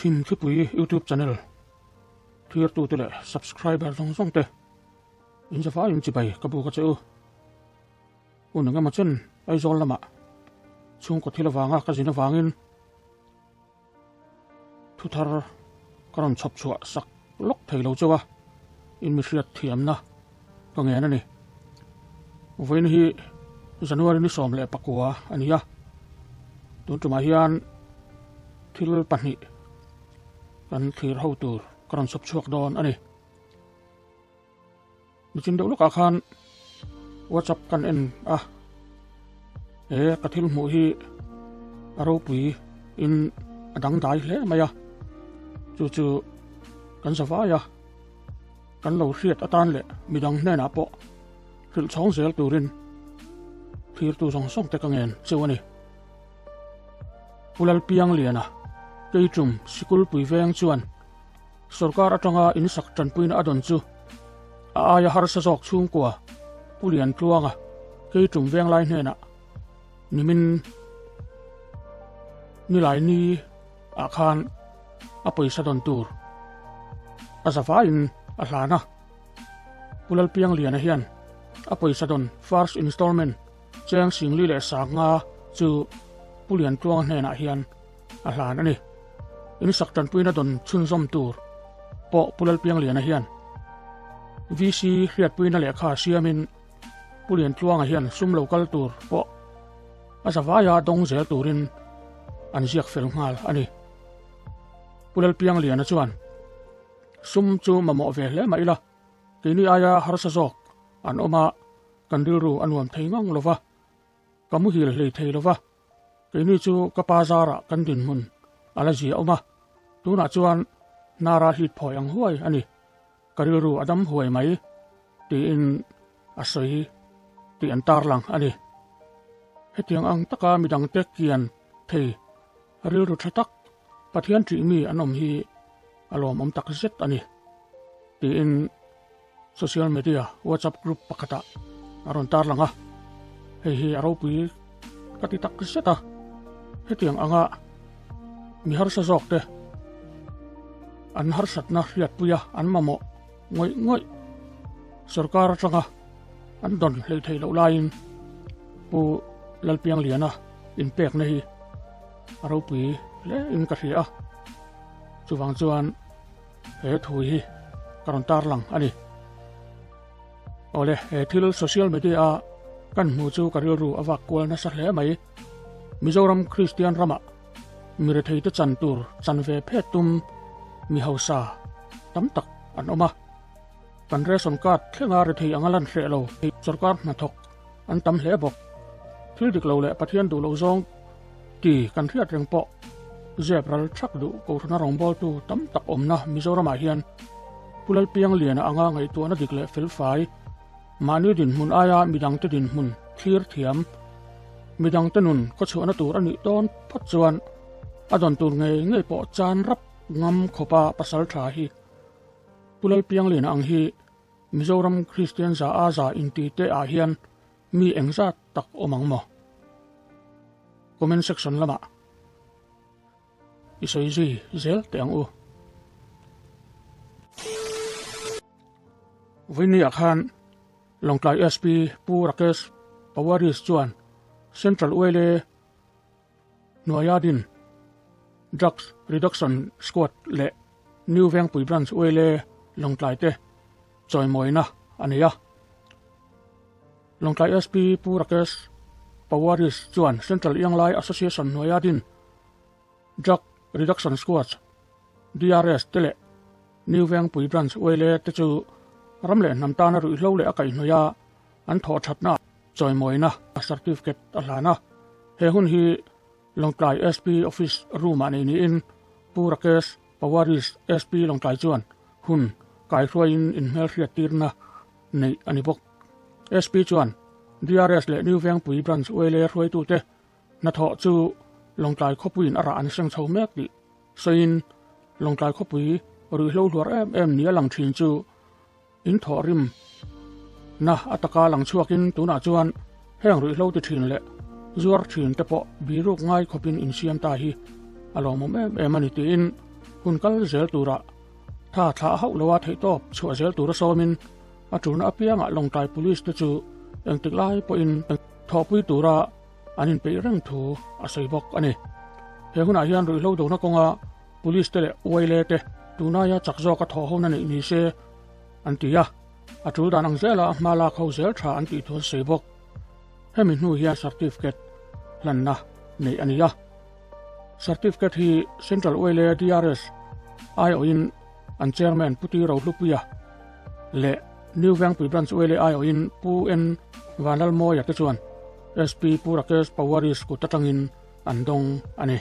Chhim Thlipui YouTube channel thirtute leh subscriber zawng zawng te inzavaiin chibai ka buk a che u. Hun engemaw chen Aizawl lamah chhungkaw thil avanga ka zin avangin Thu thar ka rawn chhawp chhuah sak lawk thei lo chauh a, in mi hriat thiamna ka ngen a ni. Vawiin hi January ni 19 a ni a, tun tumah hian thil pahnih kan thlir ho tur ka rawn chhawp chhuak dawn a ni. Nichin deuh lawkah khan WhatsApp kan en a, he ka thil hmuh hi a ropui in a dangdai hle mai a, chu chu kan zavai a, kan lo hriat atan leh midang hnenah pawh hrilh chhawng zel turin thirtu zawng zawng te ka ngen cheu a ni. Pu Lalpiangliana, Keitum Sikulpui veng chuan Sorkar atanga insak tanpuina a dawn chu a aia harsa zawk chhungkua Pu Liantluanga Keitum Venglai hnenah nimin Nilaini ah khan a pawisa dawn tur a zavaiin a hlan a. Pu Lalpiangliana hian a pawisa dawn first installment cheng singli leh sanga chu Pu Liantluanga hnenah hian a hlan a ni. Insak tanpuina dawn chhunzawm tur pawh Pu Lalpiangliana hian VC hriatpuina lehkha siamin Pu Liantluanga hian sum lo kal tur pawh a zavaia dawng zel turin an ziak fel nghal a ni. Pu Lalpiangliana chuan sum chu mamawh ve hle mah ila keini aia harsa zawk an awm a, kan rilru a nuam thei ngang lova, ka muhil hlei thei lova. Keini chu ka pa zarah kan dinhmun a la zia awm a, tunah chuan hnara hit phawi ang huai a ni, ka rilru a dam huai mai tiin a sawi tih an tarlang a ni. Hetiang ang taka midangte kian thei rilru tha tak Pathian ṭih mi an awm hi a lawmawm tak zet a ni tiin Social media WhatsApp group pakhatah a rawn tarlang a, hei hi a ropui ka ti tak zet a, hetiang anga mi harsa zawk te an harsatna hriatpuia an mamawh ngawih ngawih sorkar atanga an dawn hlei thei loh laiin Pu Lalpiangliana inpekna hi a ropui hle in ka hria a, chuvang chuan He thu hi ka rawn tarlang a ni. Awle, he thil social media a kan hmu chu ka rilru a vak kual nasa hle mai. Mizoram Kristian ramah mi retheite chan tur chan ve phet tum mi hausa tam tak an awm a. Kan ration card thlenga rethei anga lan hreh lo sorkar hnathawk an tam hle bawk. Thil dik lo leh Pathian duh loh zawng ti kan hriat reng pawh zep ral thak duh Kohhrana rawngbawltu tam tak awmna Mizoramah hian Pu Lalpiangliana anga ngaihtuahna dik leh felfai, mahni dinhmun aia midangte dinhmun thlir thiam, midangte nun khawchhuahna tur a nih dawn phawt chuan a dawn tur ngei ngei pawh chan rap ngam khawpa pasal tha hi Pu Lalpiangliana ang hi Mizoram Kristian za a za inti te ah hian mi engzat tak awm ang maw? Comment section lamah i sawi zui zel teh ang u. Vawinia khan Lawngtlai SP Pu Rakesh Pawaris chuan Central Uaile hnuaia din Drugs Reduction Squad leh New Vengpui Branch Uaile Lawngtlai te chawimawina a nei a. Lawngtlai SP Pu Rakesh Pawaris chuan Central Ianglai Association hnuaia din Drug Reduction Squad, DRS, te leh New Vengpui Branch Uaile te chu ram leh hnam tana ruihhlo leh a kaihhnawih a an thawh thatna chawimawina certificate a hlan a. He hun hi Lawngtlai SP Office room-ah nei niin Pu Rakesh Pawaris SP Lawngtlai chuan hun kaihruaiin inhmelhriattirna neih a ni bawk. SP chuan DRS leh New Vengpui Branch Uaile hruaitute hnathawh chu Lawngtlai khawpuiin a rah an seng chho mek tih sawiin Lawngtlai khawpui ruihhlo hluar em em nia lang thin chu in thawhrim na a taka lang chhuakin tunah chuan heng ruihhlo ti thin leh zuar thin te pawh biruk ngai khawpin insiam ta hi a lawmawm em em a ni tiin Hun kal zel turah tha thlah hauh loa theihtawp chhuah zel tura sawmin a tulna apiangah Lawngtlai Police te chu engtik lai pawhin thawhpui tura an inpeih reng thu a sawi bawk a ni. He hunah hian ruihhlo dona kawnga Police te leh uaile te tunaia chak zawka thawh hona neih ni se an ti a, a tul dan ang zela hma lak ho zel tha an tih thu an sawi bawk. Hemi hnu hian certificate hlanna neih a ni a. Certificate hi Central Oil DRS aiawhin an Chairman Pu Ti Rohlupuia leh New Vengpui Branch Oil aiawhin Pu N Vanlalmawia te chuan SP Pu Rakesh Pawaris kut atangin an dawng a ni.